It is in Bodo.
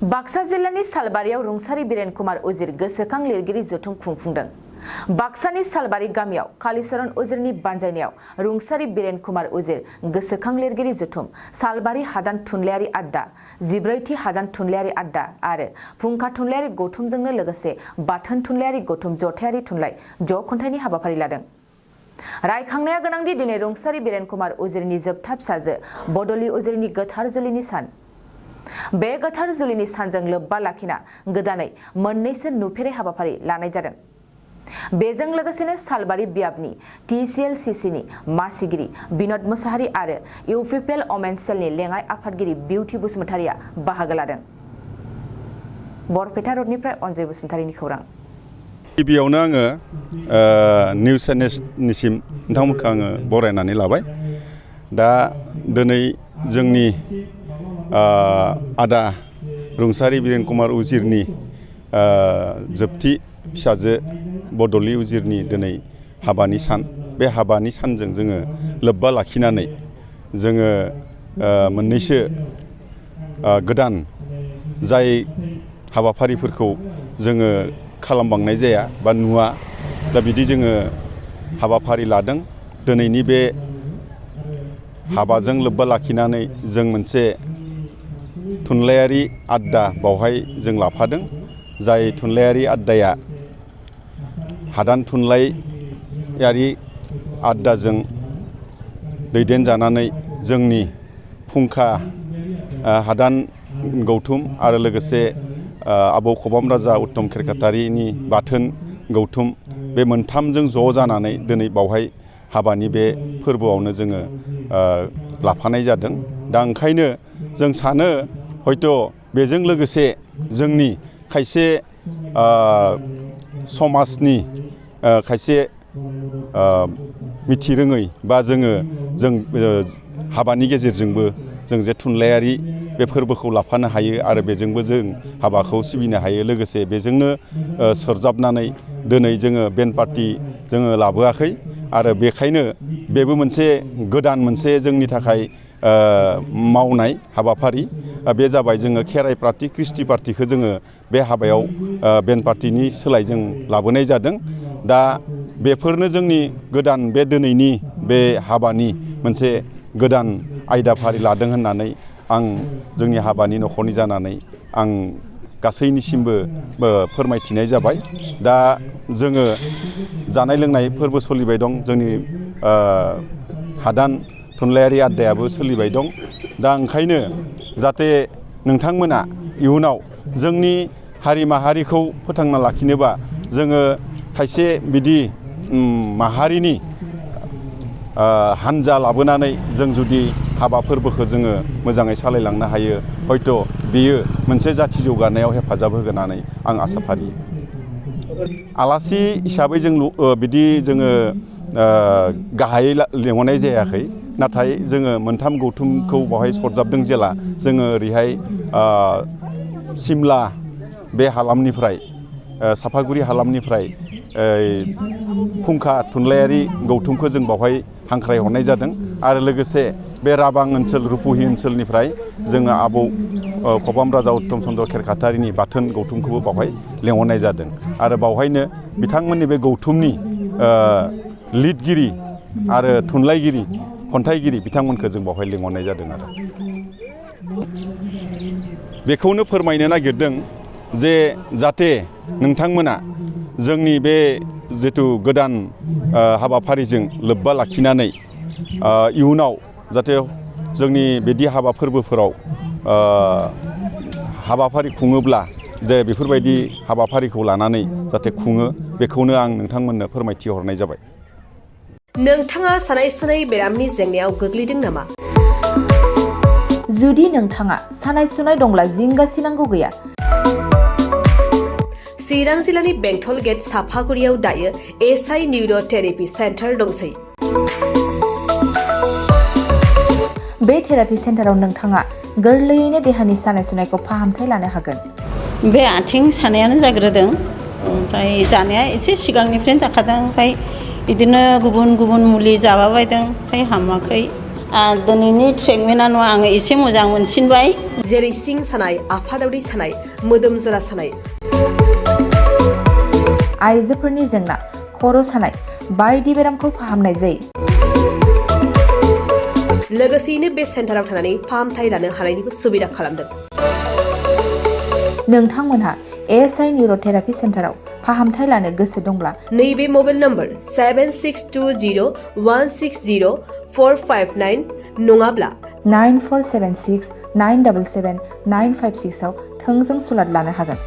बाक्सा जिल्लानि सालबारियाव रुंसारि बिरेन कुमार उजिर गोसोखां लिरगिरि जथुम खुंफुंदों। बाक्सानि सालबारि गामियाव कालीचरण उजिरनि बानजायनायाव रुंसारि बिरेन कुमार उजिर गोसोखां लिरगिरि जथुम, सालबारि हादान थुनलाइयारि आड्डा, 14थि हादान थुनलाइयारि आड्डा आरो फुंखा थुनलाइयारि गौथुमजोंनो लोगोसे बाथोन थुनलाइयारि गौथुम जथायारि थुनलाइ ज' खन्थाइनि हाबाफारि लादों। रायखांनाया गोनांदि दिनै रुंसारि बिरेन कुमार उजिरनि जोबथा फिसाजो बदली उजिरनि गोथार जुलिनि सान। बे गोथार जुलिनि सानजों लोब्बा लाखिना गोदानै मोननैसो नुफेरै हाबाफारि लानाय जादों। बेजों लोगोसेनो सालबारि बियाबनि TCLCCनि मासिगिरि बिनोद मुसाहारि आरो इउपिपिएल अमेन सेलनि लेङाइ आफादगिरि बिउटि बसुमतारिया बाहागो लादों। बरपेटा रडनिफ्राय अनजय बसुमतारिनि खौरां। गिबियावनो आङो निउस चेनेलनिसिम नोंथांमोनखौ आङो बरायनानै लाबाय। दा दिनै जोंनि आदा रुंसारि बिरेन कुमार उजिरनि जोबथि फिसाजो बदली उजिरनि दिनै हाबानि सान। बे हाबानि सानजों जोङो लोब्बा लाखिनानै जोङो मोननैसो गोदान जाय हाबाफारिफोरखौ जोङो खालामबांनाय जाया बा नुवा, दा बिदि जोङो हाबाफारि लादों। दिनैनि बे हाबाजों लोब्बा लाखिनानै जों मोनसे थुनलाइयारि आड्डा बावहाय जों लाफादों। जाय थुनलाइयारि आड्डाया हादान थुनलाइयारि आड्डाजों दैदेनजानानै जोंनि फुंखा हादान गौथुम आरो लोगोसे आबौ खबाम राजा उत्तम खेरखातारिनि बाथोन गौथुम, बे मोनथामजों ज' जानानै दिनै बावहाय हाबानि बे फोरबोआवनो जोङो लाफानाय जादों। दा ओंखायनो जों सानो हयथ' बेजों लोगोसे जोंनि खायसे समाजनि खायसे मिथिरोङै बा जों हाबानि गेजेरजोंबो जों जे थुनलाइयारि बे फोरबोखौ लाफानो हायो आरो बेजोंबो जों हाबाखौ सिबिनो हायो। लोगोसे बेजोंनो सरजाबनानै दिनै जोङो बेन्ड पार्टि जोङो लाबोआखै आरो बेखायनो बेबो मोनसे गोदान मोनसे जोंनि थाखाय मावनाय हाबाफारि। बे जाबाय जोङो खेराइ पार्टि, क्रिस्टि पार्टिखौ जोङो बे हाबायाव बेन्ड पार्टिनि सोलाय जों लाबोनाय जादों। दा बेफोरनो जोंनि गोदान बे दिनैनि बे हाबानि मोनसे गोदान आयदाफारि लादों होननानै आं जोंनि हाबानि न'खरनि जानानै आं गासैनिसिमबो फोरमायथिनाय जाबाय। दा जोङो जानाय लोंनाय फोरबो सोलिबाय दं। जोंनि हादान थुनलाइयारि आड्डायाबो सोलिबाय दं। दा ओंखायनो जाहाथे नोंथांमोना इयुनाव जोंनि हारि माहारिखौ फोथांना लाखिनोबा जोङो खायसे बिदि माहारिनि हानजा लाबोनानै जों जुदि हाबा फोरबोखौ जोङो मोजाङै सालायलांनो हायो, हयथ' बेयो मोनसे जाथि जौगानायाव हेफाजाब होगोन होननानै आं आसा फारियो। आलासि हिसाबै जों बिदि जोङो गाहायै लेंहरनाय जायाखै, नाथाय जोङो मोनथाम गौथुमखौ बावहाय सरजाबदों जेला जोङो ओरैहाय सिमला बे हालामनिफ्राय सापागुरि हालामनिफ्राय फुंखा थुनलाइयारि गौथुमखौ जों बावहाय हांख्रायहरनाय जादों आरो लोगोसे बे राबां ओनसोल रुपुहि ओनसोलनिफ्राय जोङो आबौ खबाम राजा उत्तम चन्द्र खेरखातारिनि बाथोन गौथुमखौबो बावहाय लेंहरनाय जादों आरो बावहायनो बिथांमोननि बे गौथुमनि लिरगिरि आरो थुनलाइगिरि, खन्थाइगिरि बिथांमोनखौ जों बावहाय लेंहरनाय जादों आरो बेखौनो फोरमायनो नागिरदों जे जाहाथे नोंथांमोना जोंनि बे जिथु गोदान हाबाफारिजों लोब्बा लाखिनानै इयुनाव जाहाथे जोंनि बिदि हाबा फोरबोफोराव हाबाफारि खुङोब्ला जे बेफोरबायदि हाबाफारिखौ लानानै जाहाथे खुङो, बेखौनो आं नोंथांमोननो फोरमायथि हरनाय जाबाय। नोंथाङा सानाय सुनाय बेरामनि जेंनायाव गोग्लैदों नामा? जुदि नोंथाङा सानाय सुनाय दंब्ला जिंगासिनांगौ गैया। चिरां जिल्लानि बेंटल गेट साफागुरियाव दायो SI निउर' थेरापि सेन्टार दंसै। बे थेरापि सेन्टाराव नोंथाङा गोरलैयैनो देहानि सानाय सुनायखौ फाहामथाय लानो हागोन। बे आथिं सानायानो जाग्रोदों, ओमफ्राय जानाया एसे सिगांनिफ्रायनो जाखादों, ओमफ्राय बिदिनो गुबुन गुबुन मुलि जाबायदों, ओमफ्राय हामाखै। दिनैनि ट्रिटमेन्टआ नङा आङो एसे मोजां मोनसिनबाय जेरै सिं सानाय आफादावरि सानाय मोदोम जरा सानाय आइजोफोरनि जेंना खर' सानाय बायदि बेरामखौ फाहामनाय जायो लोगोसेयैनो बे सेन्टाराव थानानै फाहामथाय लानो हानायनिबो सुबिदा खालामदों नोंथांमोनहा ASI निउर'थेरापि सेन्टाराव फाहामथाय लानो गोसो दंब्ला नैबे मबाइल नम्बर 7620160459 नङाब्ला 9476 977 956 आव थोंजों सुलाद लानो हागोन